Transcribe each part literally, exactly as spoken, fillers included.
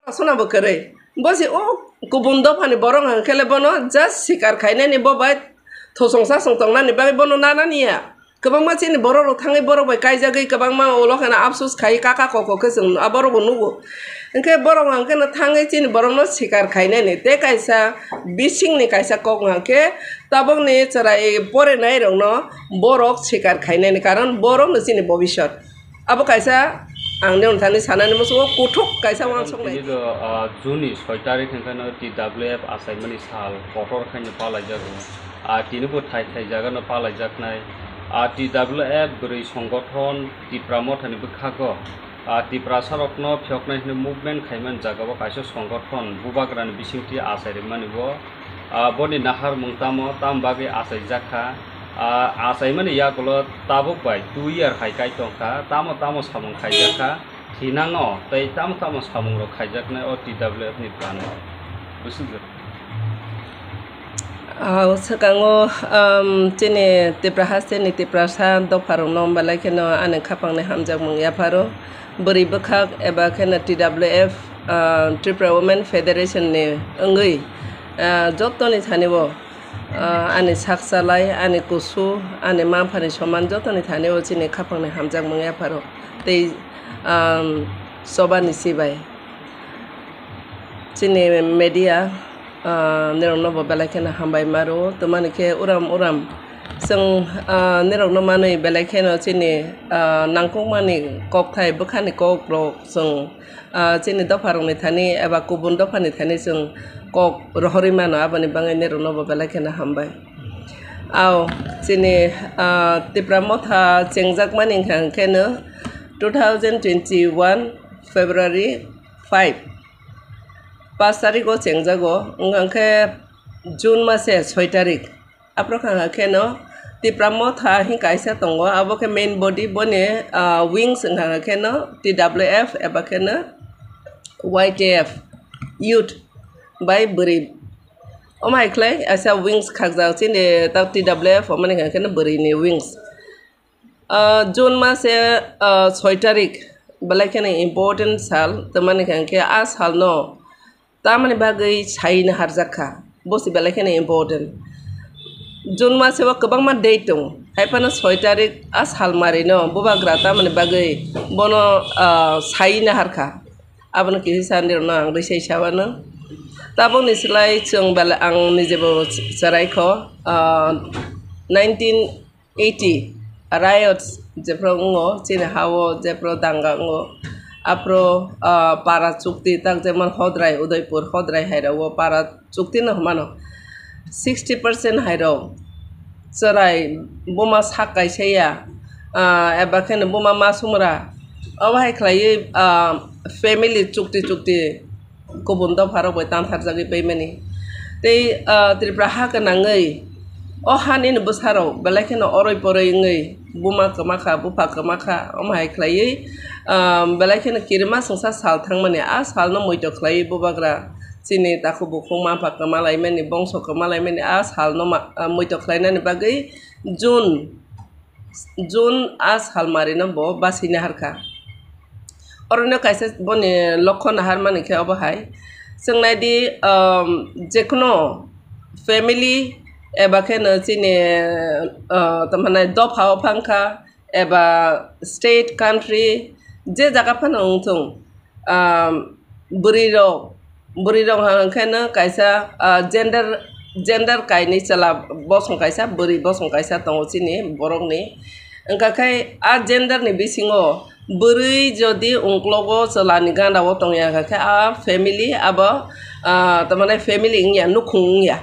Aswkno bo kwrwi. Bo se o kubun dophani borok hwnkhe le bono just sikar khainani, bo bai thosong sasong tongnani bagwi bono nanani ya. Kwbangma chini borok rok thangwi borok bai kaijagwi kwbangma ulo kheno apsus khai kaka koko khe chwng a borok bo nugo. Hwnkhe borok hwnkhe no thangwi chini borok no sikar khainani tei kaisa bisingni kaisa kok hwnkhe tabukni chwrai porinai rok no borok sikar khainani, karon borok no chini bobisot. Abo kaisa ang nini thani sanani muchungo kuthuk kaisa wansuknai. Tini do, ah, June ni soi tarik hwnkhe no T W F achaimani sal kotor khaino palaijago. Ah, tini bo thai thai jaga no palaijaknai. Ah, T W F bwrwi songothon Tipra Mothani bwkhago, ah, Tiprasa rokno phiyoknai hwnwi movement khaimani jaga o kaisa songothon bubagrani bisingtwi achai rwmani bo. Ah, boni naharmung tamo, tamo bagwi achaijak kha? Ah, achaimani yagulo tabuk bai two year hai kai tong kha, tamo tamo samung khaijak kha, thinango tei tamo tamo samung rok khaijaknai o T W F ni plan o. Bwswk jora. Ah, swkango, um, chini Tipra hasteni Tiprasa dopharokno belai kheno ani khapangni hamjakmung yapharo. Bwrwi bwkhak eba kheno T W F, ah, Tripura Women Federation ni wngwi, ah, jottoni thani o, ah, ani sak chalai, ani kusu, ani manphani soman jottoni thani o chini khapangni hamjakmung yapharo. Tei, um, chobani sibai. Chini media, ah, nirokno bo belai kheno hambai maro, tamani khe uram uram chwng, ah, nirokno manwi belai kheno chini, ah, nangkukmani kokthai bwkhani kokrok chwng, ah, chini dopharokni thani eba kubun dophani thani chwng kok rohorwi mano, aboni bagwi nirokno bo belai kheno hambai. Ao chini, ah, Tipra Motha chengjakmani hwnkha hwnkhe no two thousand twenty-one February five, paanch tarik o chengjago, wngkha khe June mase soi tarik. Aphuru wngkha khe no Tipra Motha hin kaisa tongo, abo khe main body, boni, ah, wings wngkha khe no T W F eba khe no Y T F, youth bai bwrwi. Omo hai khlai kaisa wings khakjak chini ta T W F, omo ni hwnkha khe no bwrwi ni wings. Ah, June mase, ah, soi tarik belai kheno important sal, tamani hwnkha khe a salno tamani bagwi sai naharjak kha, bo se belai kheno important. June mase o kwbangma date tongo, hai phano soi tarik a sal marino bubagra tamani bagwi bono, ah, sai nahar kha, abono kisa sandirokno ang rwi sai sa uanw. Tabukni slai chwng belai ang nijebo chwrai kho, ah, nineteen eighty riot jephru wngo, chini ha-o jephru danga wngo, aphuru, ah, para chukti, tak jemon Hodrai, Udaipur, Hodrai hai rok o para chukti no hwnmano. Sixty percent hai rok chwrai buma sak kaisa ya, ah, eba khe no buma ma sumra, obo hai khlaiwi, ah, family chukti chukti kubun dopha rok bai tantharjagwi paimani. Tei, ah, Tripura ha gwnangwi o ha nini bwsa rok belai kheno oroi poroi wngwi buma kwma kha, bupha kwma kha, omo hai khlaiwi, ah, belai kheno kirima swngsa sal thangmani, a salno muitok khlaiwi bubagra chini takhuk bukhuk manpha kwma laimani, bongso kwma laimani, a salno ma-, ah, muitok khlainani bagwi June June a salmarino bo basi naharkha. Orono kaisa boni lokho naharmani khe obo hai. Chwng naidi, um, jekhuno family eba kheno chini, uh, tamo hwnai dopha o phangkha eba state, country, je jaga phano wngthung, um, bwrwi rok, bwrwi rok hwnkhe no kaisa, ah, gender, gender kainwi chwla bosong kaisa, bwrwi bosong kaisa tongo chini borokni. Wngkha khe a gender ni bisingo bwrwi jodi ungklogo chwla ni gana o tongya wngkha khe a family abo, ah, tamani family wngya, nukhung wngya.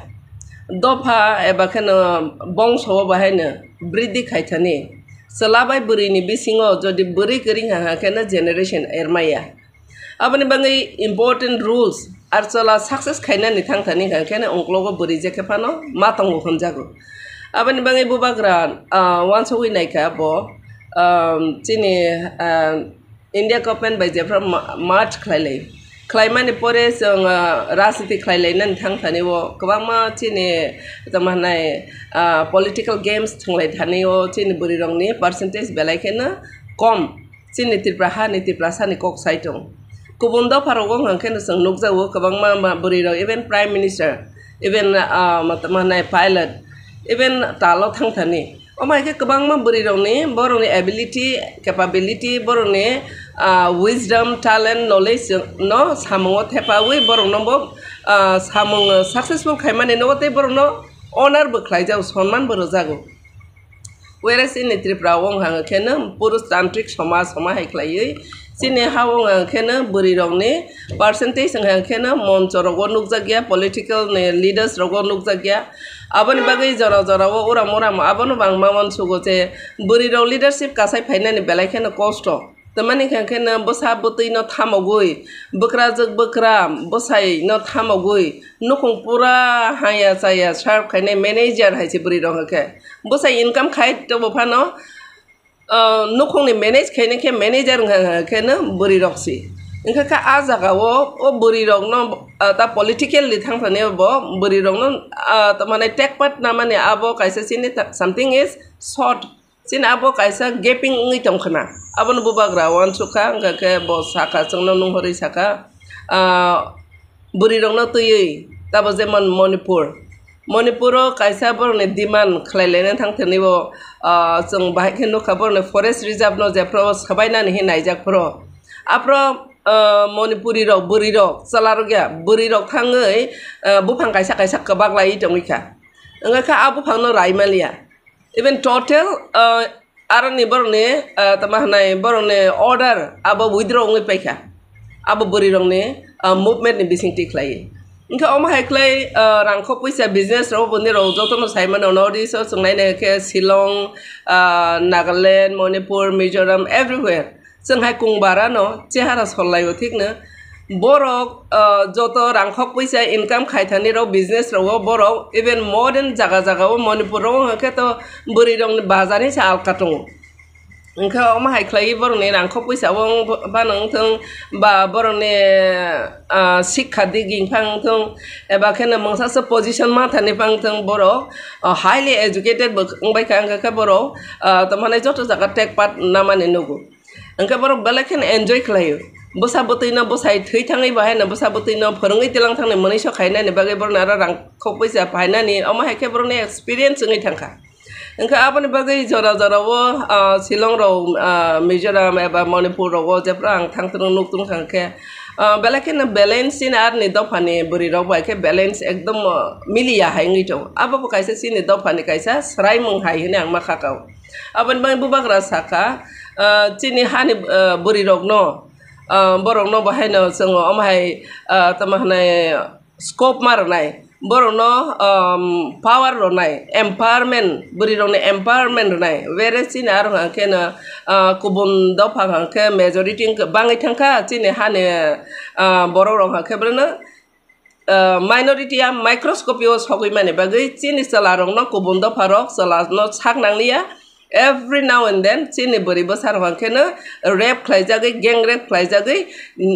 Dopha eba kheno bongso o bahaino briddi khaithani. Chwla bai bwrwi ni bisingo jodi bwrwi kwrwi wngkha khe no generation ermaya. Aboni bagwi important rules, ar chwla success khainani thangthani hwnkha khe ungklogo bwrwi je khe phano ma tongo hwnjago. Aboni bagwi bubagra, ah, uansugwi naikha bo, ah, chini, ah, India government bai jephru ma-, merge khlailai. Khlaimani pore chwng, ah, rajniti khlailainani thangthani o kwbangma chini tamo hwnai, ah, political games thwnglai thani o chini bwrwi rokni percentage belai kheno kom. Chini Tripura hani Tiprasani kok sai tong. Kubun dopha rogo hwnkhe no chwng nukjago kwbangma ma bwrwi rok, even prime minister, even, ah, ma tamo hinai pilot, even talo thangthani. Omo hai khe kwbangma bwrwi rokni, borokni ability, capability, borokni, ah, wisdom, talent, knowledge no samungo thepawi borokno bo, ah, samung successful khaimani nogo tei borokno honor bo khlaijago, sonman bo rwjago. Whereas chini Tripura o wngkha hwnkhe no purushtantrik somaj, somaj hai khlaiwi chini ha o wngkha hwnkhe no bwrwi rokni percentage wngkha hwnkhe no moncho rogo nukjakya, political ni leaders rogo nukjakya. Aboni bagwi jora jora o uram uram abono bo ang ma uansugo je bwrwi rok leadership kasai phainani belai kheno kosto. Tamani hwnkhe no bwsa bwtwi no thamogwi, bwkrajwk bwkra bwsai no thamogwi, nukhung pura haya chaya serve khainai manager hai se bwrwi rok hwnkhe. Bwsai income khai tobo phano, ah, nukhungni manage khainai khe manager wngkha khe no bwrwi rok se. Wngkha khe ah jaga o, o bwrwi rok no, ah, ta politically thangthani bo bwrwi rok no, ah, tamani take part namani abo kaisa chini ta-, something is short. Chini abo kaisa gaping wngwi tongkha na. Abono bubagra uansukha, wngkha khe bo sakha, chwngno nunghorwi sakha, ah, bwrwi rokno twiwi, tabo jemon Manipur. Manipur o kaisa borokni demand khlai laina thang thani bo, ah, chwng bahai khe nukha borokni forest reserve no jephru sabainani hin naijak phru. Aphro, ah, Manipuri rok, bwrwi rok, chwla rok ya, bwrwi rok thangwi, ah, buphang kaisa kaisa kwbak laiwi tongwi kha. Wngkha khe a buphang no rai maliya. Even total, uh, aroni borokni, uh, tamo hinai borokni order abo withdraw wngwi paikha. Abo bwrwi rokni, uh, movement ni bising twi khlaiwi. Wngkhe omo hai khlai, uh, rangkho puisa business rok boni rok jotono sai mano North East o chwng nai nai khe Shillong, uh, Nagaland, Manipur, Mizoram, everywhere. Chwng hai kung bara no chehara sol lai o thik no. Borok, ah, joto rangkhok puisa income khai thani rok business rogo borok even modern jaga jaga o Manipur rogo hwnkhe to bwrwi rok ni bazar ni se alka tongo. Hwnkhe omo hai khlai borok ni rangkhok puisa o wng phano wng thung ba borok ni, ah, sikha digi wng phano wng thung eba khe no mungsa se position ma thani phano wng thung borok, ah, highly educated bo wng bai kha wngkha khe borok, ah, tamo nai joto jaga take part namani nugo. Hwnkhe borok belai kheno enjoy khlaio. Bwsa bwtwi no bwsai thwi thangwi bahai no bwsa bwtwi no phwrwngwi tilang thangni mwnwi so khainani bagwi borokni aro rang khok puisa phainani omo hai khe borokni experience wngwi thangkha. Hwnkhe aboni bagwi jora jora o, ah, Shillong rok, ah, Mizoram eba Manipur rogo jephru ang thang thwng nuk tung thang khe, ah, belai kheno balance chini aroni dophani bwrwi rok bai khe balance ekdom, ah, miliya hai wngwi tongo. Abo bo kaisa chini dophani kaisa swraimung hai hwnwi ang ma kha kao. Aboni bagwi bubagra sakha, ah, chini hani, ah, bwrwi rokno, ah, borokno bo haino chwng omo hai, ah, tamo hwnwi scope ma rwnai, borokno, um, power rwnai, empowerment, bwrwi rokni empowerment rwnai. Whereas chini aro hwnkhe no, ah, kubun dopha hwnkhe majority wngkha, bangwi thangkha chini hani, ah, borok rok hwnkhe bono ah, minority a microscopy o sogwi mani bagwi chini chwla rokno kubun dopha rok chwla no sak nangliya. Every now and then chini bwrwi bwsa rok hwnkhe no rape khlaijagwi, gang rape khlaijagwi,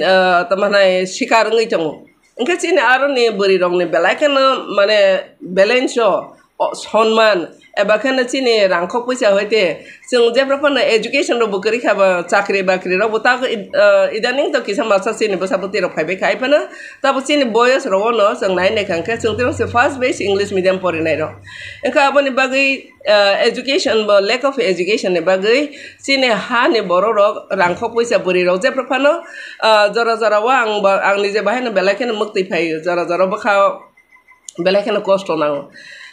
ah, tamo hwnai sikar wngwi tongo. Hwnkhe chini aroni bwrwi rokni belai kheno mane balance o o, sonman, eba kheno chini rangkhok puisa hoite chwng jephru phano education rok bo kwrwi kha ba, chakri bakri rok bo ta, ah, idaning to kisa masa chini bwsa bwtwi rok phaibai kha, hai phano tabo chini boyos rogo no chwng nai nai kha hwnkhe chwng tei se first batch English medium porinai rok. Wngkha aboni bagwi, ah, education bo, lack of education ni bagwi chini ha ni borok rok rangkhok puisa bwrwi rok jephru phano, ah, jora jora o ang ba, ang nije bahai no belai kheno mwktwi phai o, jora jora o bwkha o belai kheno kosto nango.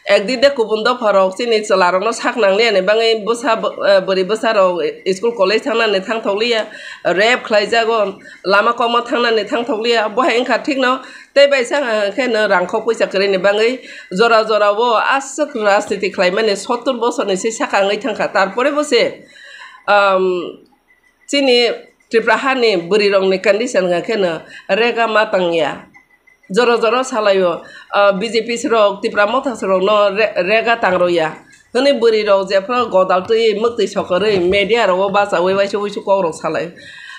Ekdin de kubun dopha rok chini chwla rokno sak nangliya ni bagwi bwsa bo-, eh, bwrwi bwsa rok school college thangnani thangthokliya, rape khlaijago, lama kokma thangnani thangthokliya, bo hai wngkha thikno tei bai sang khe no rangkhok puisa kwrwini bagwi jora jora o aswk rajniti khlaimani sottur bosorni se saka wngwi thangkha, tarpore bo se, um, chini Tripura hani bwrwi rokni condition hwnkhe no rega ma tangya. Jora jora salaio, ah, B J P rok Tipra Motha rokno re-, rega tangroya. Hwnwi bwrwi rok jephru godal twi mwktwi sokorwi media rogo bachaui waisa wuisu kok rok salai.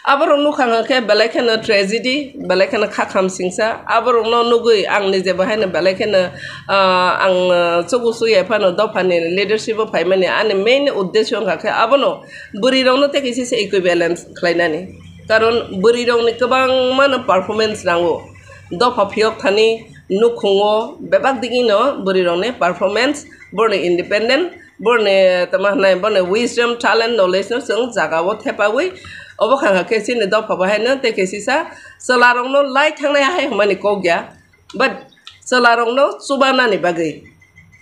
Aborok nukha hwnkhe belai kheno tragedy, belai kheno kha kham singsa. Aborokno nugwi ang nije bo haino belai kheno, ah, ang, ah, chubu chuya phano dophani leadership o phaimani ani main uddesyo wngkha khe abono bwrwi rokno tei kisa se equivalence khlainani. Karon bwrwi rokni kwbangma no performance nango. Dopha phiyok thani nukhungo bebak digino bwrwi rokni performance, borni independent, borni tama hwnai, borni wisdom, talent, knowledge no chwng jaga o thepawi obo kha khe chini dopha bo haino tei khe sisa chwla rokno lai thangnai hai hwnmani kok ya. But chwla rokno chubanani bagwi,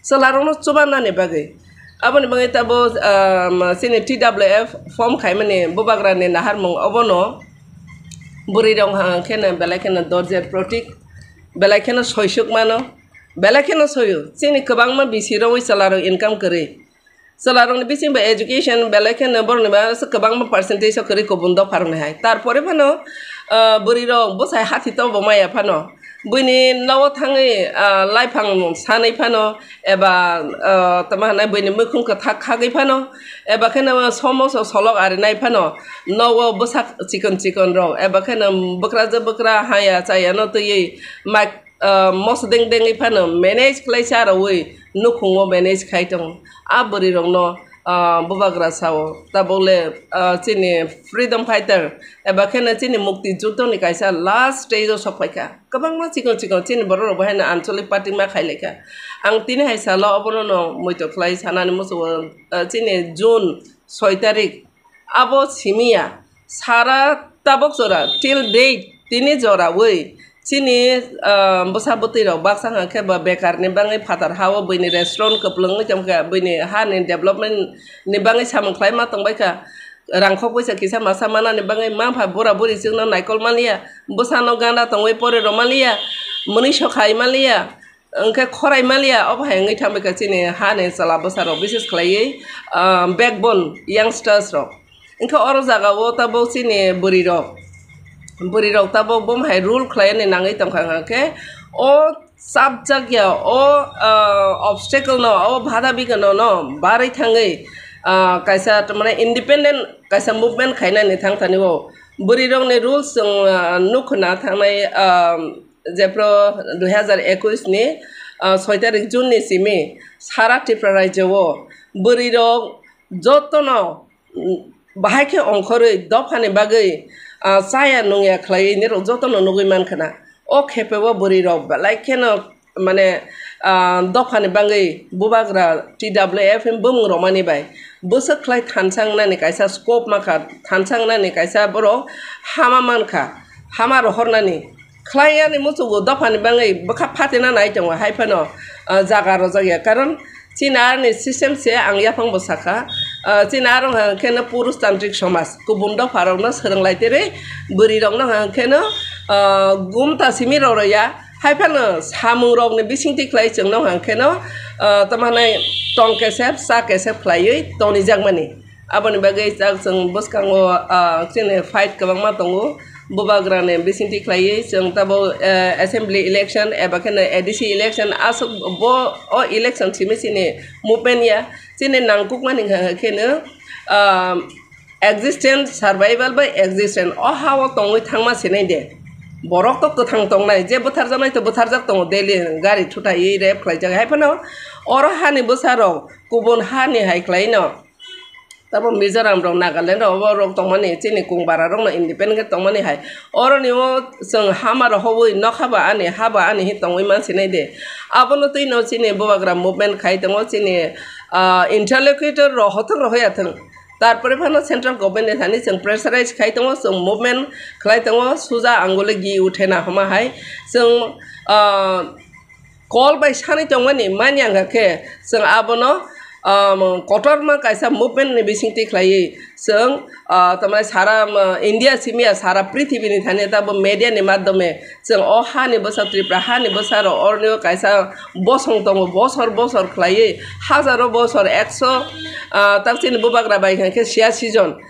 chwla rokno chubanani bagwi, aboni bagwi tabo, um, chini T W F form khaimani bubagrani naharmung obono bwrwi rok hang kheno belai kheno dorjer protik, belai kheno soisuk mano, belai kheno soyo. Chini kwbangma bisi rogwi chwla rok income kwrwi. Chwla rokni bising ba education belai kheno borokni ba kwbangma percentage o kwrwi kubun dopha rokni hai. Tarpore phano, ah, bwrwi rok bwsai hathi tobo maya phano, buini nogo thangwi, ah, laiphang sanwi phano, eba, ah, tamo hwnai buini muikhung kwthak khagwi phano, eba kheno somoso solok arinai phano, nogo bwsak chikon chikon rok, eba kheno bwkrajwk bwkra haya chaya no twiwi mai ah, mosodeng dengwi phano manage khlai cha rwui nukhungo manage khai tongo. A bwrwi rokno, ah, bubagra sao. Tabuk le, ah, chini freedom fighter eba kheno chini mukti juddho ni kaisa last stage o sok phaikha. Kwbangma chikon chikon chini borok rok bo haino ancholic party ma khai laikha. Ang tini hai salo obono no muitok khlai sanani muchungo, ah, chini June soi tarik abo simi ya, sara tabok jora, till date, tini jorawi chini, ah, bwsa bwtwi rok baksa hwnkha khe ba bekar ni bagwi phatar ha o buini restaurant kwplwng wngwi tongkha, buini ha ni development ni bagwi samung khlai ma tongbaikha, rangkhok puisa kisa masa manani bagwi mapha bura buri chwngno naikol manliya, bwsano gana tongwi pore rw manliya, mwnwi sokhai manliya. Hwnkhe khorai manliya, obo hai wngwi thangbaikha chini hani chwla bwsarok, bises khlaiwi, ah, backbone youngsters rok. Hwnkhe oro jagao tabuk chini bwrwirok, bwrwirok tabuk bomo hai rule khlaina nangwi tongkha, hwnkhe o chapjakya, o, ah, obstacle no, o bada bigano no barwi thangwi, ah, kaisa, tamani, independent kaisa movement khainani thang thani o bwrwirokni rules chwng, ah, nukhna thangnai, ah, jephru dui hazar ekush ni, ah, soi tarik June ni simi sara Tripura rajyo o bwrwi rok jotono, mm, bahai khe ongkhorwi dophani bagwi, ah, chaya nungya khlaiwi nirok jotono nugwi mankha na. O khepe o bwrwi rok belai kheno mane, ah, dophani bagwi bubagra T W F ni bumung romani bai bwswk khlai thansa wngnani kaisa scope mankha, thansa wngnani kaisa borok hama mankha, hama rohornani. Khlai yani muchungo dophani bagwi bwkha phatina nai tongo, hai phano, ah, jaga rojak ya. Karon chini aroni system se ang yaphang bo sakha, ah, chini aro hwnkhe no purushtantrik somaj, kubun dopha rokno swrwng lai tere, bwrwi rokno hwnkhe no, ah, gumta simi rw rw ya, hai phano samung rokni bisingtwi khlai chwngno hwnkhe no, ah, tamo hwnai tong kesep, cha kesep khlaiwi tongni jakmani. Aboni bagwi chak chwng bwskango, ah, chini fight kwbangma tongo. Bubagrani bisingtwi khlaiwi chwng tabuk, eh, assembly election eba kheno A D C election aswk bo o election simi chini movement ya. Chini nangkukmani hwnkha kheno, ah, existence, survival by existence. O ha-o tongwi thangma sinai de. Borok to kwthang tongnai, je bwtharjaknai to bwtharjak tongo daily, gari thutaiwi rape khlaijak. Hai phano oro hani bwsarok kubun hani hai khlaino. Tamo Mizoram rok, Nagaland rok, obo rok tongmani, chini kung bara rok no independent khe tongmani hai. Oroni o chwng hama rok hobwi nokha ba ani, ha ba ani hi tongwi man sinai de. Abono twi no chini bubagra movement khai tongo, chini, ah, interlocutor rok hothok rok hoya thwng. Tarpore phano central government ni thani chwng pressurize khai tongo, chwng movement khlai tongo, suja angule gi uthena homa hai. Chwng, ah, call bai sanwi tongmani manya wngkha khe chwng abono, um, kotorma kaisa movement ni bisingtwi khlaiwi chwng, uh, tamani sara, um, India simi ya sara prithibini thani tabo media ni madhyome chwng o hani bwsa Tripura hani bwsa rok oroni o kaisa bosong tongo bosor bosor khlaiwi hajaro bosor ekso, uh, tak chini bubagra bai hwnkha khe siyasi jon.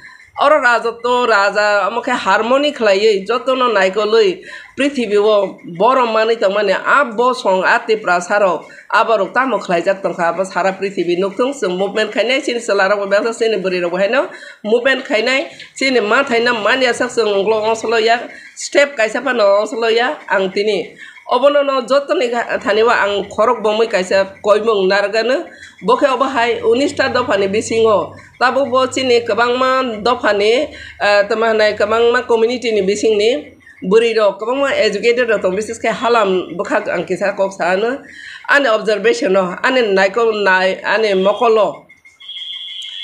Oro raja to raja, omo khe harmony khlaiwi, jotono naikolwi, prithibi o borom manwi tongmani, a bosong, a Tiprasa rok, abo rok tamo khlaijak tongkha, abo sara prithibi nukthung, chwng movement khainai, chini chwla rok bo bebak, chini bwrwi rok bo haino movement khainai, chini ma thaina manya sak chwng uklok ongsolok ya, step kaisa phano ongsolok ya, ang tini Obono no jotoni ga-, thani o ang khorok bomwi kaisa koimung narwkgano, bo khe obo hai unis ta dophani bisingo tabukbo chini kwbangma dophani, ah, tamo hwnai kwbangma community ni bisingni bwrwi rok kwbangma educated rok tongo, bises khe halam bwkhak ang kisa kok sa ano, ani observation o, ani naikol nai, ani mokol o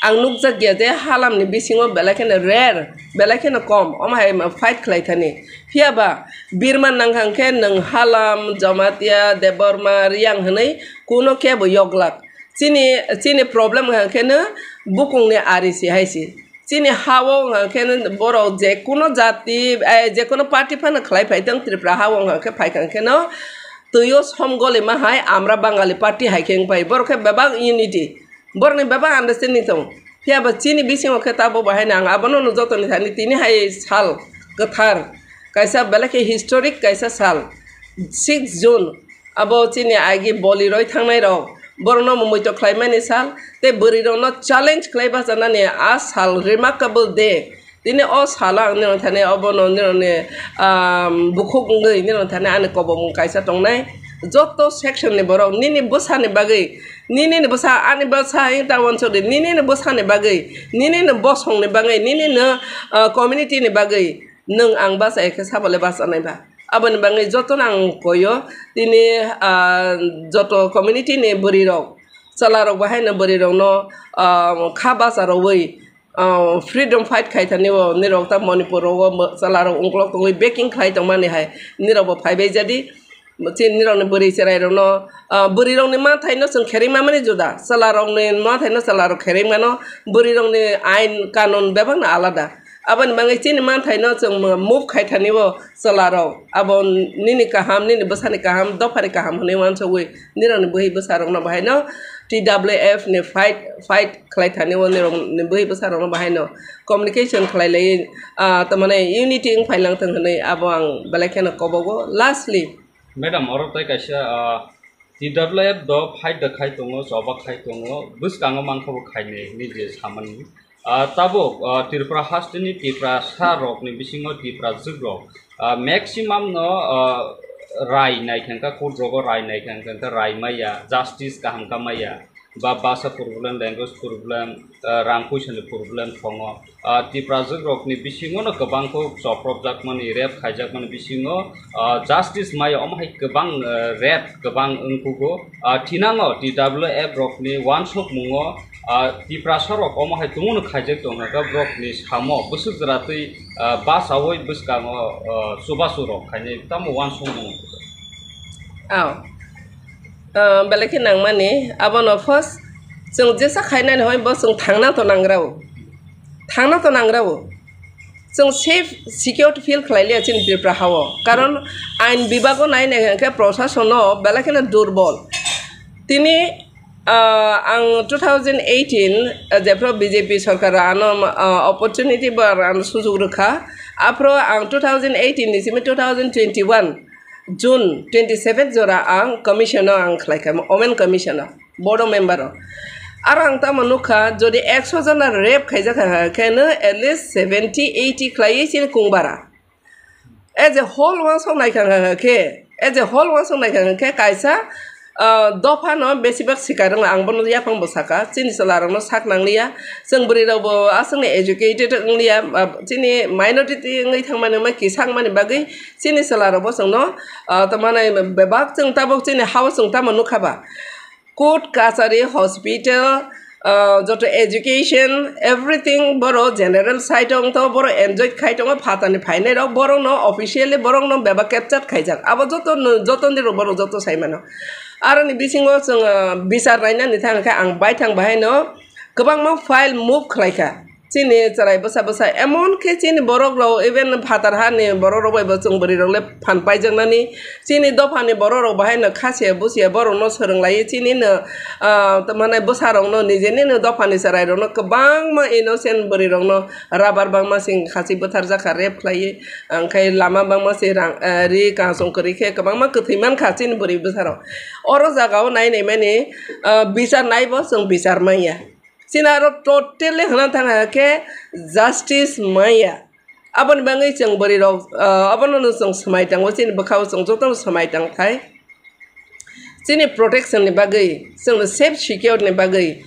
ang nukjakya je halamni bisingo belai kheno rare, belai kheno kom, omo hai fight khlai thani. Phiya ba birman nang kha hwnkhe nwng halam, Jamatia, Debbarma, Riyang hwnwi kuno kebo yoglak. Chini, chini problem wngkha hwnkhe no bukungni ari si hai si. Chini ha-o wngkha hwnkhe no borok je kuno jati, eh, je kuno party phano khlai phai tong, Tripura ha-o wngkha hwnkhe phai kha hwnkhe no twi o som goli ma hai, amra Bangali party hai khe wng phai. Borok khe bebak unity. Borokni bebak understanding tongo. Phiya ba chini bisingo khe tabuk bahai no ang abono no jotoni thani tini hai sal kwthar kaisa belai khe historic kaisa sal six June. Abo chini agi boli roi thangnai rok borokno muitok khlai mani sal tei bwrwi rokno challenge khlai bachanani a sal remarkable day. Tini o salo ang nini thani obono nini, um, bukhuk wngwi nini thani ani kobok kaisa tongnai. Joto section ni borok nini bwsani bagwi, nini ni bwsa, ani bwsa wng ta wansuk di, nini ni bwsani bagwi, nini ni bosong ni bagwi, nini ni, uh, community ni bagwi nwng ang bachai khe sabo le bachanai ba. Aboni bagwi joto no ang koyo tini, uh, joto community ni bwrwi rok, chwla rok bahai no bwrwi rok no, uh, kha bacha rwui, ah, freedom fight khai thani o nirok ta Manipur rogo chwla rok ungkulok tongwi beking khlai tongmani hai nirok bo phai bai jadi. Chini nirok ni bwrwi cherai rok no, ah, bwrwi rok ni manthai no chwng kherwi mamani juda, chwla rok ni manthai no chwla rok kherwi mano, bwrwi rok ni ain kanun bebak no alada. Aboni bagwi chini manthai no chwng move khai thani o chwla rok abo nini kaham, nini bwsani kaham, dophani kaham hwnwi uansugwi nirok ni bwrwi bwsa rok no bahai no T W F ni fight, fight khlai thani o nirok ni bwrwi bwsa rok no bahai no communication khlai lai, ah, tamani unity wng phai lang thang hwnwi abo ang belai kheno kobogo. Lastly, Madam, oro tei kaisa, ah, T W F do fight da khai tongo, choba khai tongo, bwskango mankha bo khainai hwnwi je samani. Ah, tabuk, ah, Tripura hasteni Tiprasa rokni bisingo Tiprajwk rok, ah, maximum no, ah, rai nai kha wngkha, court rogo rai nai kha wngkha, rai maya, justice kaham kha maya, ba basa problem, language problem, ah, rang puisa ni problem tongo. Ah, Tiprajwk rokni bisingo no kwbang khe chopropjakmani, rape khaijakmani bisingo, ah, justice maya, omo hai kwbang, ah, rape kwbang wngkugo. Ah, thinango T W F rokni uansukmungo, ah, Tiprasa rok omo hai tongmano khaijak tongkha, borokni samo bwswk jwra twi, ah, bachaui bwskango, ah, chubachu rok khainai tamo uansukmung. Aw. Ah, belai khe nangmani, abono first chwng jesa khainani hoi bo chwng thangna to nangrao. Thangna to nangrao. Chwng safe, secure feel khlai liya chini Tripura ha-o. Karon ain bibago nai nai khe prosasono belai kheno durbol. Tini, ah, ang two thousand eighteen, ah, jephru B J P sorkar ano, ah, opportunity ba ano sujug rwkha. Aphru ang two thousand eighteen ni simi two thousand twenty-one June twenty-seven jora ang commission o ang khlaikha, Women Commission o. Board o member o. Aro ang tamo nukha, jodi ekso jona rape khaijak kha khe no at least seventy, eighty khlaiwi chini kungbara. As a whole uansuk naikha khe, as a whole uansuk naikha khe kaisa, ah, dopha no besibak sikar wng, ang bono yaphang bo saka, chini chwla rok no sak nang liya, chwng bwrwi rok bo aswk ni educated wng liya, ah, chini minority wngwi thang mani, wngma kisa wng mani bagwi chini chwla rok bo chwng no, ah, tamo nai bebak chwng tabuk chini ha-o chwng tamo nukha ba. Court, kachari, hospital, ah, joto education, everything boro general side o wngtho, boro enjoy khai tongo, phatani phainai rok, borok no officially borok no bebak capture khaijak. Abo joto no, joto ni rok borok joto sai mano. Aroni bisingo chwng, ah, bichar nainani thang khe ang baithang bahai no kwbangma file move khlai kha. Chini chwrai bwsa bwsa, emon khe chini borok rok, even phatar hani borok rok bai bo chwng bwrwi rok le phan paijaknani, chini dophani borok rok bahai no kha se busia borok no swrwng lai, chini no, ah, tamo nai bwsa rok no, nijeni no dophani chwrai rok no, kwbangma innocent bwrwi rok no rabar bangma sing khasi bwthar jakha, rape khlai, ang khai lama bangma se rang, ah, ri kangsong kwrwi khe kwbangma kwthwi man kha chini bwrwi bwsa rok. Oro jaga o nai nai mani, ah, bichar nai bo chwng bichar manya. Chini aro totally hwnna thang khe justice maya. Aboni bagwi chwng bwrwi rok, ah, abono no chwng swmai tango, chini bwkhao chwng jotono swmai tang thai. Chini protection ni bagwi, chwngno safe secure ni bagwi,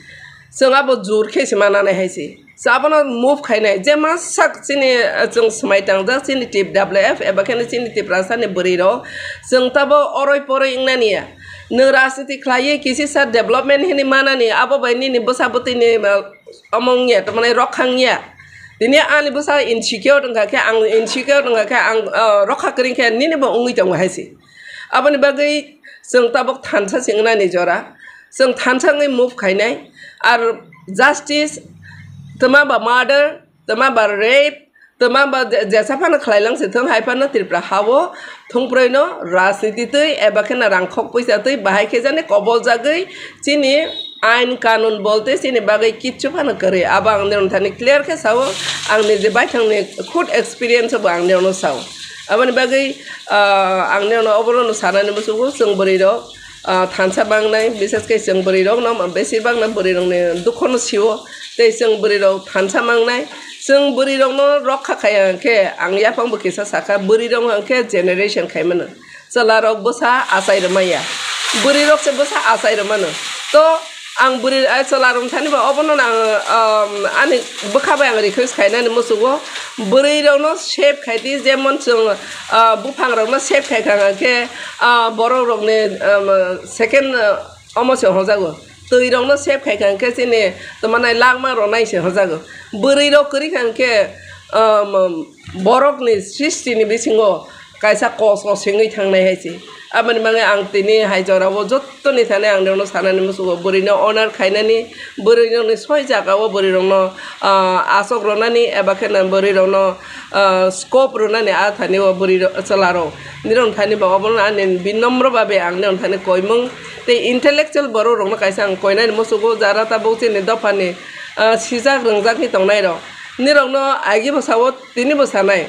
chwng abo jur khe se mananai hai se. Chwng abono move khainai, je masak chini, ah, chwng swmai tangjak chini T W F eba kheno chini Tiprasa ni bwrwi rok, chwng tabo oroi poroi wngnani ya. Nwng rajniti khlaiwi kisisa development hinwi manani, abo bai nini bwsa bwtwi ni, ah, omong ya, tamani rokhang ya. Tini ani bwsa insecure wngkha khe, ang insecure wngkha khe, ang, ah, rokha kwrwi khe nini bo wngwi tongo hai se. Aboni bagwi chwng tabuk thansa se wngnani jora, chwng thansa wngwi move khainai. Ar justice, twma ba murder, twma ba rape, twma ba je-, jesa phano khlai lang se thung, hai phano Tripura ha-o thungproi no rajniti twi eba khe na rang khok puisa twi bahai khe jani kobol jagwi chini ain kanun bolte chini bagwi kichu phano kwrwi. Abo ang nirok thani clear khe sao, ang nije baithang ni khud experience bo ang nirok no sao. Aboni bagwi, ah, ang nirok no obono no sanani musugo, chwng bwrwi rok, ah, thansa mangnai, bises khe chwng bwrwi rok no, besibak no bwrwi rok ni dukho no sio, tei chwng bwrwi rok thansa mangnai, chwng bwrwi rok no rokha khai ang khe, ang yaphang bo kisa sakha, bwrwi rok ang khe generation khai mano. Chwla rok bwsa achai rwmaya, bwrwi rok se bwsa achai rwmano. To ang bwrwi, ah, chwla rok thani ba obono ang, um, ani bwkha bai ang request khainani musugo, bwrwi rok no save khai di, jemon chwng, ah, buphang rok no save khai kha khe, ah, borok rok ni, um, second, ah, omo se hojago. Twi rok no save khai kha khe chini tongmanai langma rok nai se hojago. Bwrwi rok kwrwi kha khe, um, borok ni srishti ni bisingo kaisa kos kos sengwi thangnai hai se. Aboni bagwi ang tini hai jora o jottoni thani ang nirok no sanani musugo, bwrwi no honor khainani, bwrwi rok ni soi jaga o bwrwi rok no, ah, asok rwnani eba khe na bwrwi rok no, ah, scope rwnani a thani o bwrwi rok, chwla rok. Nirok thani ba obono ani binomro babe ang nirok thani koimung tei intellectual borok rok no kaisa ang koinani musugo, jara tabuk chini dophani, ah, sijak rwngjak ni tongnai rok. Nirok no agi bo sao, tini bo sanai.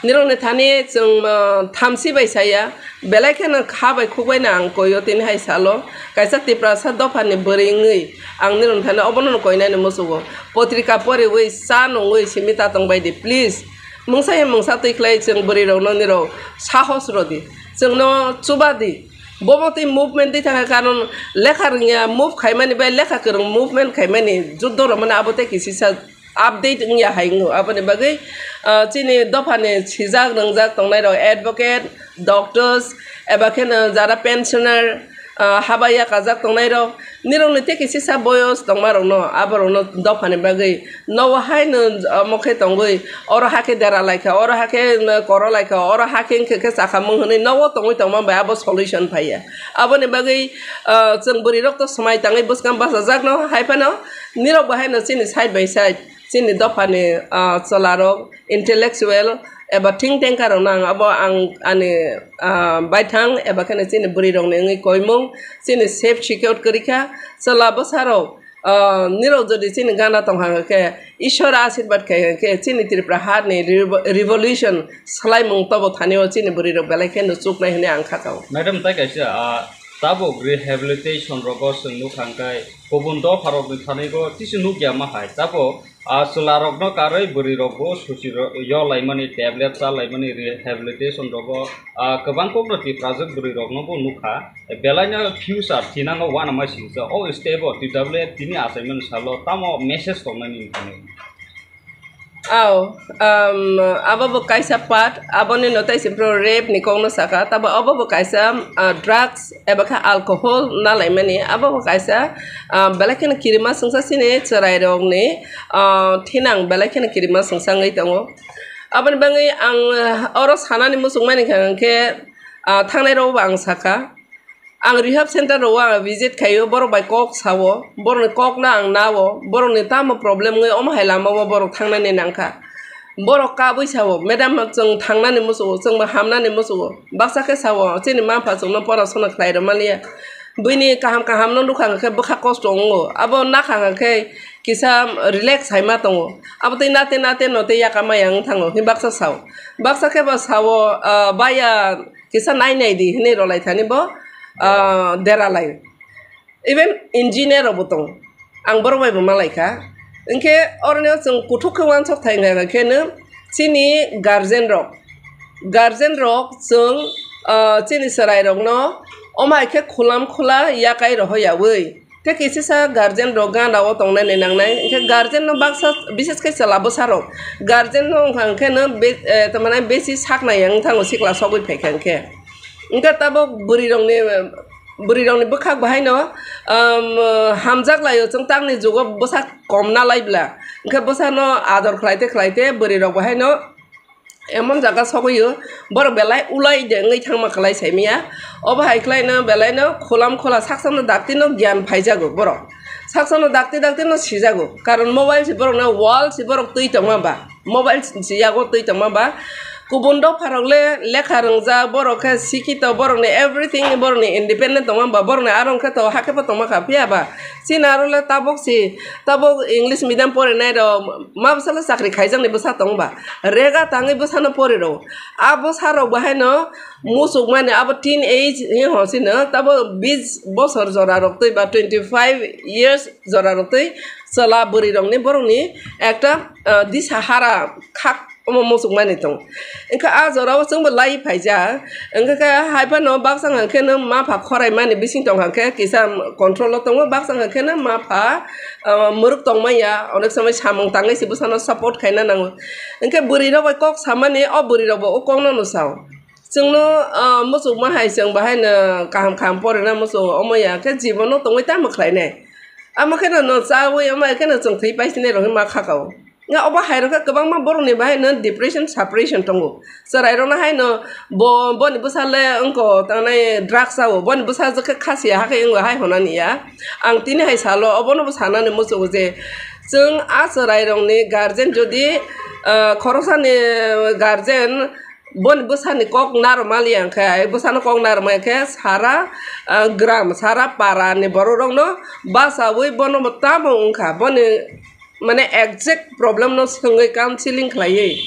Nirokni thani chwng, ah, thamchi bai saya, belai kheno kha bai khuk bai no ang koio tini hai salo. Kaisa Tiprasa dophani bwrwi wngwi ang nirokni thani obono no koinani musugo. Potrika poriwi cha nungwi simi ta tong bai di, please. Mungsa he mungsa twi khlai chwng bwrwi rokno nirok sahos rw di. Chwngno chuba di. Bomo twi movement twi thangkha, karon lekha rwngya move khaimani bai lekha kwrwng movement khaimani juddo rwmani abo tei kisisa update wngya hai wngo. Aboni bagwi, ah, chini dophani sijak rwngjak tongnai rok advocate, doctors, eba kheno jara pensioner, ah, haba yakajak tongnai rok, nirokni tei kisisa boyos tongma rokno, aborokno dophani bagwi nogo haino omo khe tongwi, oro hakhe dera laikha, oro hakhe koro laikha, oro hakhe wngkha khe chakhamung hwnwi nogo tongwi tongma bai abo solution phaiya. Aboni bagwi, ah, chwng bwrwi rok to swmai tangwi bwskang bachajak no, hai phano nirok bo haino chini side by side chini dophani, ah, chwla rok, intellectual eba think tanker rok no ang abo ang ani, ah, baithang eba kheno chini bwrwi rok ni wngwi koimung, chini safe secure kwrwi kha. Chwla bwsa rok, ah, nirok jodi chini gana tong kha khe, Ishwar ashirbad khai khe chini Tripura har ni revo-, revolution swlaimung tobo thani o chini bwrwi rok belai khe no chuknai hwnwi ang kha kao. Madam, tai kaisa, ah, tabuk rehabilitation rogo chwng nukha hwnkhe kubun dopha rokni thani go tisi nukya ma hai. Tabuk, ah, chwla rokno karwi bwrwi rokbo suchi ro-, yo laimani, tablet cha laimani, rehabilitation rogo, ah, kwbang kokno tiprajak bwrwi rokno bo nukha. Belai no future thinango uanama singcha. O step o T W F tini achaimani salo tamo message tongnani hinwi? Ao, um, abo bo kaisa part, aboni no tai se bro rape ni kok no saka, tabo abo bo kaisa, ah, drugs eba khe alcohol na laimani, abo bo kaisa, ah, belai kheno kirima songsa chini chwrai rok ni, ah, thinang belai kheno kirima songsa wngwi tongo. Aboni bagwi ang, ah, oro sanani muchung mani kha hwnkhe, ah, thangnai rok bo ang saka. Ang rehab center rogo ang visit khaio, borok bai kok sao, borokni kokno ang nao, borokni tamo problem wngwi omo hai lamao borok thangnani nangkha. Borok kabui sao, "Madam, chwng thangnani muchungo, chwngbo hamnani muchungo." Baksa khe sao, "Chini mapha chwngno porasona khlai rwmaliya. Buini kaham kahamno nukha hwnkhe bwkha kosto wngo, abo nakha hwnkhe kisa relax hai ma tongo. Abo tei nate nate no tei yaka maya wng thango," hwnwi baksa sao. Baksa khe bo sao, ah, "Baya, kisa nai nai di," hwnwi rwlai thani bo, ah, deralai. Even engineer rok bo tongo. Ang borok bai bo malai kha. Hinkhe oroni o chwng kuthuk khe uansuk thai wngkha khe no chini guardian rok, guardian rok chwng, ah, chini chwrai rokno omo hai khe khulam khula yakai rohoyawi. Tei kisisa guardian rok gana o tongnai ni nangnai, hwnkhe guardian no baksa, bises khe chwla bwsa rok guardian no wngkha hwnkhe no be-, eh, tamani besi saknai wng thango sikla sogwi phaikha hwnkhe. Hwnkhe tabuk bwrwi rokni, bwrwi rokni bwkhak bo haino, um, hamjak laio, chwng tamni jugo bwsa kom na lai bla, hwnkhe bwsano ador khlai te khlai te bwrwi rok bo haino emon jaga sogwi o, borok belai ulai de wngwi thangma kwlai saimanya. Obo hai khlaino belaino khulam khula saksano dakti no gyan phaijago borok. Saksano dakti dakti no sijago. Karon mobile se borok no wall se borok twi tongma ba. Mobile se yago twi tongma ba. Kubun dopha rok le lekha rwngjak, borok khe sikito, borok ni everything, borok ni independent tongma ba, borok ni aro wngkhe to hakhe bo tongma kha, phiya ba chini aro le tabuk si, tabuk English medium porinai rok ma bwsalo chakri khaijakni bwsa tong ba, rega tangwi bwsano pori rw. A bwsa rok bo haino muchukmani abo teen age hi ho sino, tabo bis bosor jora rok twi ba twenty five years jora rok twi chwla bwrwi rokni borokni ekta, ah, disa hara khak omo muchukmani tong. Wngkha a jora o chwngbo lai phaijak. Wngkha khe hai phano baksa hwnkhe no mapha khorai mani bising tong kha khe kisa control o tongo, baksa hwnkhe no mapha, ah, mwrwk tong manya, onek somoi samung tangwi se bwsano support khaina nango. Hwnkhe bwrwi rok bai kok samani, o bwrwi rok bo o kok no no sao. Chwngno, ah, muchukma hai chwng bahai no kaham kaham porina muchungo, omo ya khe jibono tongwi tamo khlainai. Amo khe no no chawi, omo ya khe no chwng thwi paisinai rok ma kha kao. Nga obo hai rok khe kwbangma borok ni bahai no depression, suppression tongo. Chwrai rok no hai no bo, boni bwsa le wngko tangnai drugs sao, boni bwsa je khe khasiya hakhe wngwi hai honani ya. Ang tini hai salo, obono bo sanani muchungo je chwng a chwrai rok ni guardian jodi, ah, khoroksa ni guardian boni bwsani kok narwk maliya hwnkhe, bwsano kok narwk maya khe sara, ah, gram, sara para ni borok rok no bachawi bono bo tamo wngkha, boni mane exact problem no swngwi counseling khlaiwi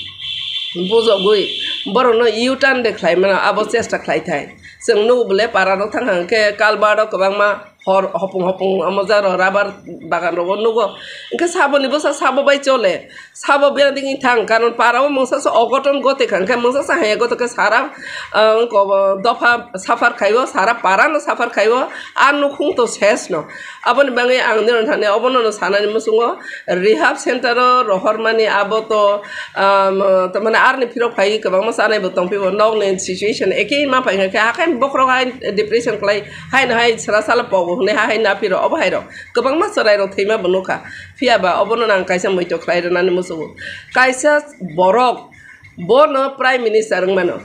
bujogwi borok no U-turn de khlai mano, abo chesta khlai thai. Chwng nugo bole para rok thang hang khe culvert o kwbangma hor hopung hopung omo jaro rubber bagan rogo nugo. Hwnkhe saboni bwsa sabo bai chole, sabo biyang digi thang, karon para o mungsa se ogoton gote kha, hwnkhe mungsa se haya goto khe sara, ah, wngko bo dopha suffer khaibo, sara para no suffer khaibo, a nukhung to ses no. Aboni bagwi ang nini thani obono no sanani muchungo, rehab center o rohormani abo to, um, to mane arni phirok phai kwbangma chanai bo tongphi bo, nokni situation ekhe ma phai khe, hakhai bokhorok hai depression khlai, hai no hai sra sala pogo hwnwi ha hai naphiro obo hai rok kwbangma chwrai rok thwima bo nukha. Phiya ba obono nang kaisa muitok khlai rwnani muchungo. Kaisa borok bono prime minister wngmano,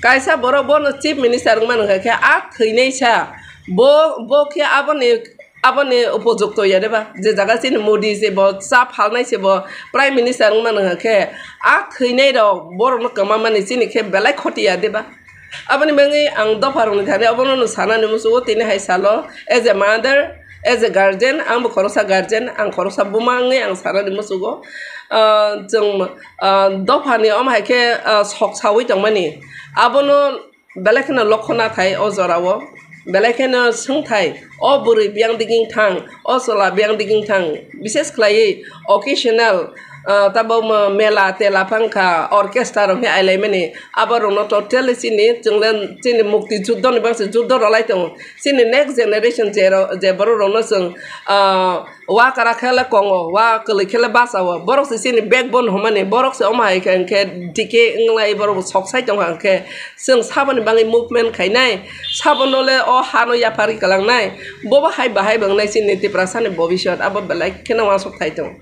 kaisa borok bono chief minister wngmano, hwnkha khe a thwinai sa bo, bo khe aboni, aboni upojukto ya deba? Je jaga chini Modi se bo cha phalnai se bo prime minister wngmano, hwnkha khe a thwinai rok borokno kwmamani chini khe belai khoti ya deba? Aboni bagwi ang dopha rokni thani obono no sanani muchungo, tini hai salo, as a mother, as a guardian, ang bo khoroksa guardian, ang khoroksa buma wngwi ang sanani muchungo. Ah, chwng, ah, dophani omo hai khe, ah, sok sawi tongmani, abono belai kheno lokho nathai o jorao, belai kheno swngthai, o bwrwi biyang diging thang, o chwla biyang diging thang, bises khlaiwi occasional, ah, tabok mo-, mela tela phang kha, orchestra rok khe ailaimani, abo rokno totally chini, chwnglen chini mukti juddho ni bagwi se juddho rwlai tongo. Chini next generation je ro-, je borok rokno chwng, ah, wa kwrak khe le kongo, wa kwlwi khe le bachao, borok se chini backbone hwnmani, borok se omo hai khe hwnkhe dike wnglai borok sok sai tongkha hwnkhe, chwng saboni bagwi movement khainai, sabono le o hano yapharwi kwlangnai, bobo hai bahai bo wngnai chini Tiprasani bobiswat, abo belai kheno uansuk thai tongo.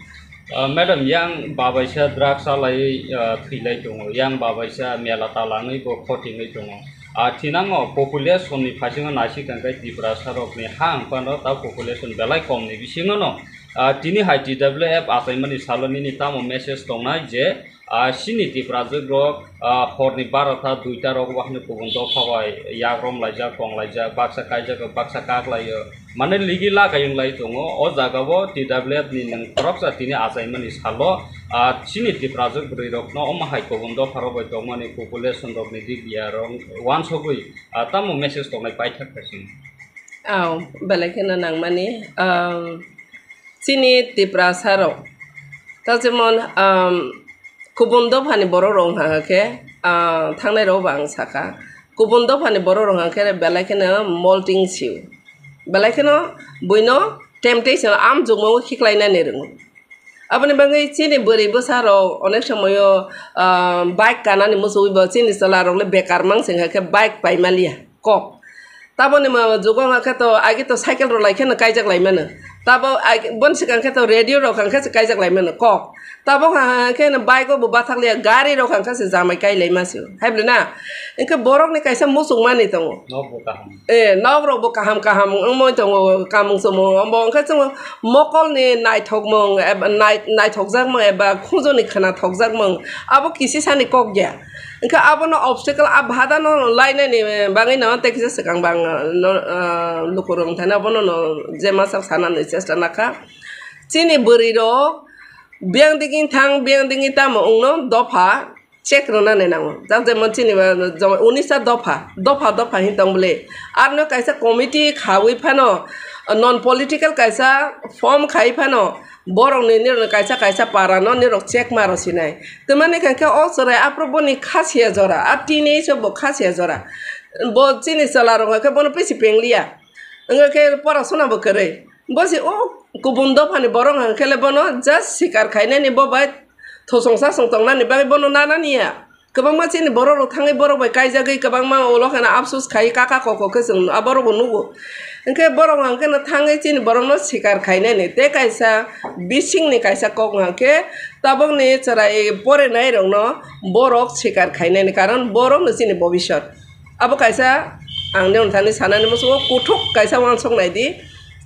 Ah, madam, yang babaisa drugs chalaiwi, ah, thwilai tongo, yang babaisa mela talangwi bo khotingwi tongo. Ah, thinango population ni phaisingno naisik tangkhe Tiprasa rokni ha wngphano ta population belai kom ni bisingo no. Ah, tini hai T W F achaimani salo nini tamo message tongnai je, ah, chini Tiprajwk rok, ah, horni barota duita rok wahino kubun dopha bai yagrom laijak, tong laijak, baksa kaijak, baksa kak laio. Mane ligi lagai wng lai tongo. O jaga o T W F ni nwng khoroksa tini achaimani salo, ah, chini Tiprajwk bwrwi rokno omo hai kubun dopha rok bai tongmani population rokni dik ya rok uansugwi, ah, tamo message tongnai paithak phaising. Aw, belai kheno nangmani, um, chini Tiprasa rok, ta jemon, um, Kubun dophani borok rok hwnka khe, ah, thangnai rok bo ang sakha. Kubun dophani borok rok hwnka khe belai kheno molting siu. Belai kheno buino temptation amjokmung khiklainani rwngo. Aboni bagwi chini bwrwi bwsa rok onek somoyo, ah, bike kanani muchungwi bo chini chwla rok le bekar mang se hwnka khe bike pai maliya. Kok. Taboni ma jugo hwnka khe to agi to cycle rok lai kheno kaijak lai mano. Tabo agi, bon swkang khe to radio rok hwnka khe kaijak lai mano kok. Tabo hwnka khe no bike o bo bathak liya, gari rok hwnka se jamai kai lai ma sio. Hai bwle na? Hwnka borok ni kaisa muchung mani tongo. Nok bo kaham. Eh, nok rok bo kaham kaham wngmoi tongo, kamung chumung. Omo hwnka chwng mokol ni naithok mung, eba nai-, naithok jak mung, eba khunjo ni khwna thok jak mung. Abo kisi sani kok ya. Hwnkhe abono obstacle, a bhadano lainani bagwino tei kisa swkang bang, no, ah, lukurok wngthani abono no je masa sanani chesta nakha. Chini bwrwirok biyang digini thang, biyang digini tamo wngno dopha check rwnani nango. Jak jemon chini ba, jemon unisa dopha, dopha, dopha hin tong bwle. Arno kaisa committee khawi phano, non political kaisa form khai phano, borokni nirok kaisa kaisa para no nirok check ma rw sinai. Twmani kha khe o chwrai aphuru boni kha siya jora, a teenage o bo kha siya jora. Bo chini chwla rok khe bono bisi pengliya. Wngkha khe porasona bo kwrwi. Bo se o kubun dophani borok hwnkhe le bono just sikar khainani bo bai thosong sasong tongnani bagwi bono nanani ya. Kwbangma chini borok rok thangwi borok bai kaijagwi kwbangma ulo kheno apsus khai kaka koko khe chwng abo rokbo nugo. Hwnkhe borok hwnkhe no thangwi chini borok no sikar khainani tei kaisa bisingni kaisa kok hwnkhe tabokni chwrai porinai rokno borok sikar khainani, karon borok no chini bobisot. Abo kaisa ang nini thani sanani muchungo kuthuk kaisa uansuk nai di.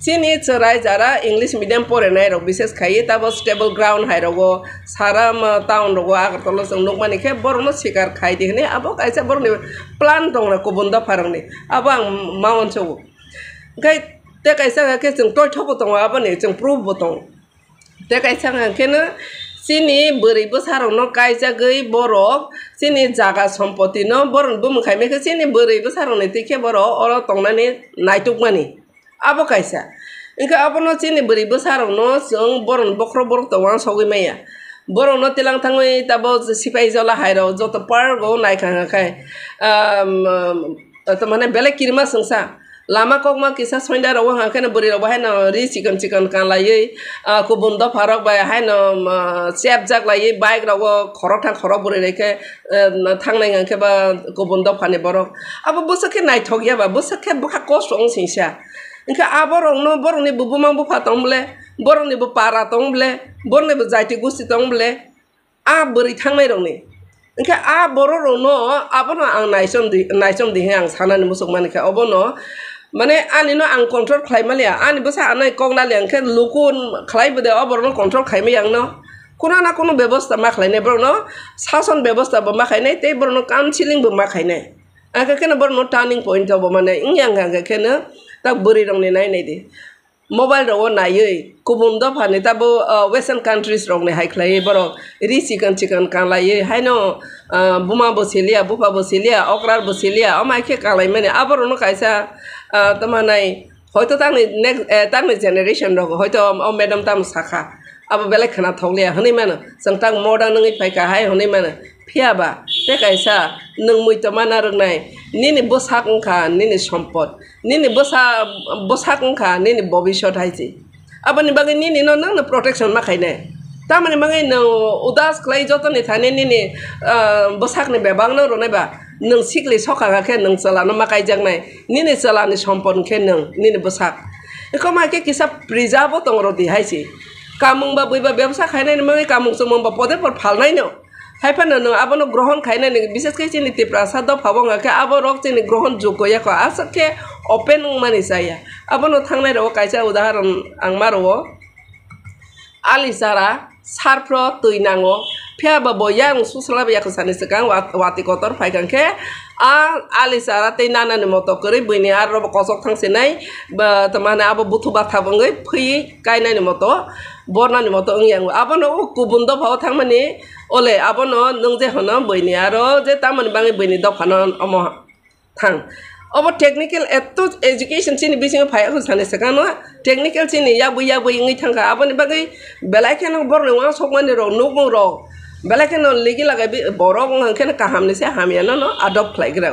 Chini chwrai jara English medium porinai rok, bises khai tabo stable ground hai rogo, sara ma town rogo, Agartala chwng nukmani khe borokno sikar khai di hwnwi abo kaisa borokni plan tongna kubun dopha rokni, abo ang ma uansugo. Hwnkhe tei kaisa khe chwng toithobo tongo, aboni chwng proof bo tongo. Tei kaisa hwnkhe no chini bwrwi bwsa rokno kaijagwi borok chini jaga sompoti no borok bumung khai khe chini bwrwi bwsa rokni twi khe borok oro tongnani naitukmani. Abo kaisa. Hwnkhe abono chini bwrwi bwsa rokno chwng borokni bokhorok borok tongo uansugwi maya. Borokno tilang thangwi tabo sipai jola hai rok joto park o naikha khai, um, um, to mane belai kirima chwngsa. Lama kokma kisa soinda rok o hwnka khe no bwrwi rok bo haino ri chikon chikon kanlaiwi, ah, kubun dopha rok bai haino, um, ah, chepjak laiwi bike rogo khorokthang khorok bwrwi rok khe, um, thangnai hwnka khe ba kubun dophani borok. Abo bwswk khe naithok ya ba, bwswk khe bwkha kosto wng singsa. Hwnkhe aborokno, borokni bo buma bupha tong bwle, borokni bo para tong bwle, borokni bo jaiti gusti tong bwle, a bwrwi thangnai rokni. Hwnkhe a borok rokno abono ang naichom di, naichom di hwnwi ang sanani muchuk mani khe obono, mane ani no ang control khlai maliya, ani bwsa ano kok naliya, hwnkhe luku khlai bwde o borokno control khai maya ang no. Kuno na kuno bebosta ma khlainai, borokno sason bebosta bo ma khainai tei borokno counseling bo ma khainai. Ang khe kheno borokno turning point rok bo mane wngya, ang khe kheno tak bwrwi rokni nai nai di. Mobile rogo naiwi kubun dophani tabo, ah, western countries rokni hai khlaiwi borok ri chikon chikon kanlaiwi haino, ah, buma bo siliya, bupha bo siliya, okrar bo siliya, omo hai khe kanlaimani aborokno kaisa, ah, tamo nai hoito tamni next, eh, tamni generation rok hoito o madam tamo sakha, abo belai khwna thokliya hwnwi mano, chwng tak modern wngwi phaikha hai hwnwi mano. Phiya ba tei kaisa nwng muitu mana rwnai, nini bwsak wngkha nini sompot, nini bwsa-, bwsak wngkha nini bobisot hai se. Aboni bagwi nini no nwng no protection ma khainai. Tamoni bagwi nwng udas khlai jotoni thani nini, ah, bwsakni bebak no rwnai ba nwng sikli sokha khe nwng chwla no ma kaijaknai. Nini chwla ni sompot khe nwng nini bwsak. Eko ma khe kisa preserve bo tong rw di hai se. Kamung ba bui ba bebsa khainai ni bagwi kamung chumung ba pode por phalnai no. Hai phano nwng abono grohon khainani, bises khe chini Tiprasa dopha bo wngkha khe aborok chini grohon joggo ya kho, aswk khe open wngmani chaya. Abono thangnai rok kaisa udaharon ang ma rwo, ali chara sarphro twi nango, phiya ba bo yang susla ya kho sani swkang wat-, watwi kotor phai kha khe a ali chara tei nanani moto kwrwi buini aro bo kosok thang sinai, ba, tamo hwnwi abo buthu batha bo wngwi phwi kainani moto. Bornani moto wngya wngo. Abono o kubun dopha o thangmani, ole, abono nwng je hwno buini aro je tamoni bagwi buini dopha no omo thang. Obo technical eto education chini bisingo phai, ako sani swkang no technical chini yabwi yabwi wngwi thangkha. Aboni bagwi belai kheno borokni uansukmani rok, nukmung rok, Belai kheno ligi lagai bi-, borok wng khe kaham ni se hamya no, no adopt khlai gra.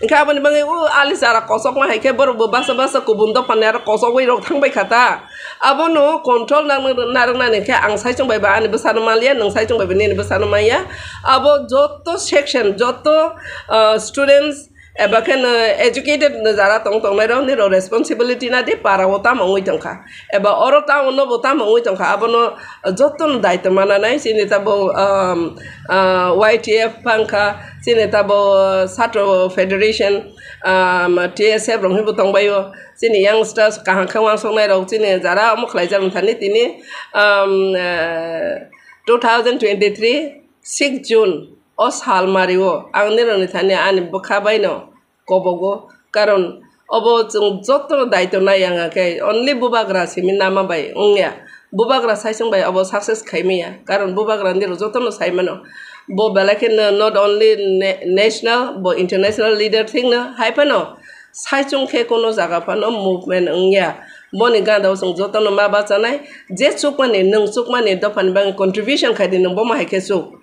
Wngkhe aboni bagwi o ali chara kosokma hai khe borok bo basa basa kubun dopha ni aro kosogwi rok thang bai kha ta. Abono control nang-, narwknani khe ang saichung bai ba ani bwsano maliya, nwng saichung bai ba nini bwsano maya. Abo joto section, joto, ah, students, eba khe no educated no jara tong tongnai rok niro responsibility na di para o tamo wngwi tongkha, eba oro town no bo tamo wngwi tongkha, abono joto no daitw mananai chini tabo, um, uh, Y T F phangkha, chini tabo Satro Federation, um, T S F rok hinbo tongbaio, chini youngsters kaham khe wansoknai rok chini jara omo khlaijak thani tini, um, uh, two thousand twenty-three six June o sal mario ang nirokni thani ani bwkha baino kobogo, karon obo chwng jotono daito nai ang khe only bubagra simi nama bai wngya, bubagra saichung bai obo success khaimaya, karon bubagra nirok jotono saimano, bo belai khe no-, not only na-, national, bo international leader thikno hai phano saichung khe kono jaga phano movement wngya, boni ganda o chwng jotono ma bachanai, je chukmani nwng chukmani dophani bagwi contribution khaidi nwng bomo hai khe chuk.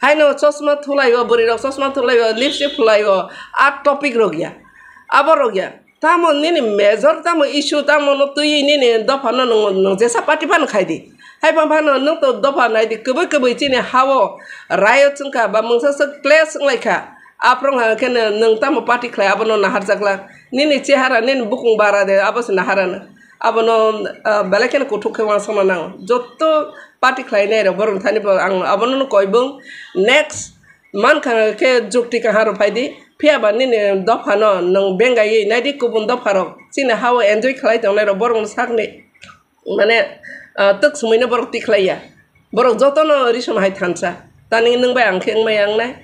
Haino chosma thulaio, bwrwi rok chosma thulaio, lipstick phulaio, a topic rok ya. Abo rok ya. Tamo nini major tamo issue tamo no twi nini dopha no nwng, nwng jesa party phano khai di. Hai phano phano nwng to dopha nai di, kwbwi kwbwi chini hao riot chwngkha ba mungsa swk clash wnglaikha. Aprong ha khe nwng tamo party khlai abono naharjakla. Nini chehara nini bukung bara de abo se naharano. Abono, ah, belai kheno kuthuk khe uansukna nango. Joto party khlainai rok borok thani bo ang abono no koi bung. Next mankha khe jukti kaham rok phai di. Phiya ba nini dopha no nwng bengaiwi nai di kubun dopha rok. Chini hao enjoy khlai tongnai rok borok no sakni. Mane, ah, twk sumui no borok tikhlai ya. Borok jotono risom hai thansa. Tani nwng bai ang khe wngmai ang nai.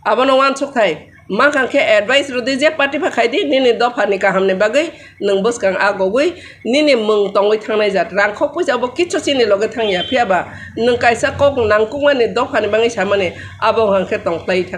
Abono uansuk thai. Mankha khe advice rwdi je party pha khai di, nini dopha ni kaham ni bagwi nwng bwskang agogwi nini mwng tongwi thangnai jat. Rang khok puisa bo kichu chini loge thang ya, phiya ba nwng kaisa kok nangkukmani dopha ni bagwi samani abo hwnkhe tong khlai thang.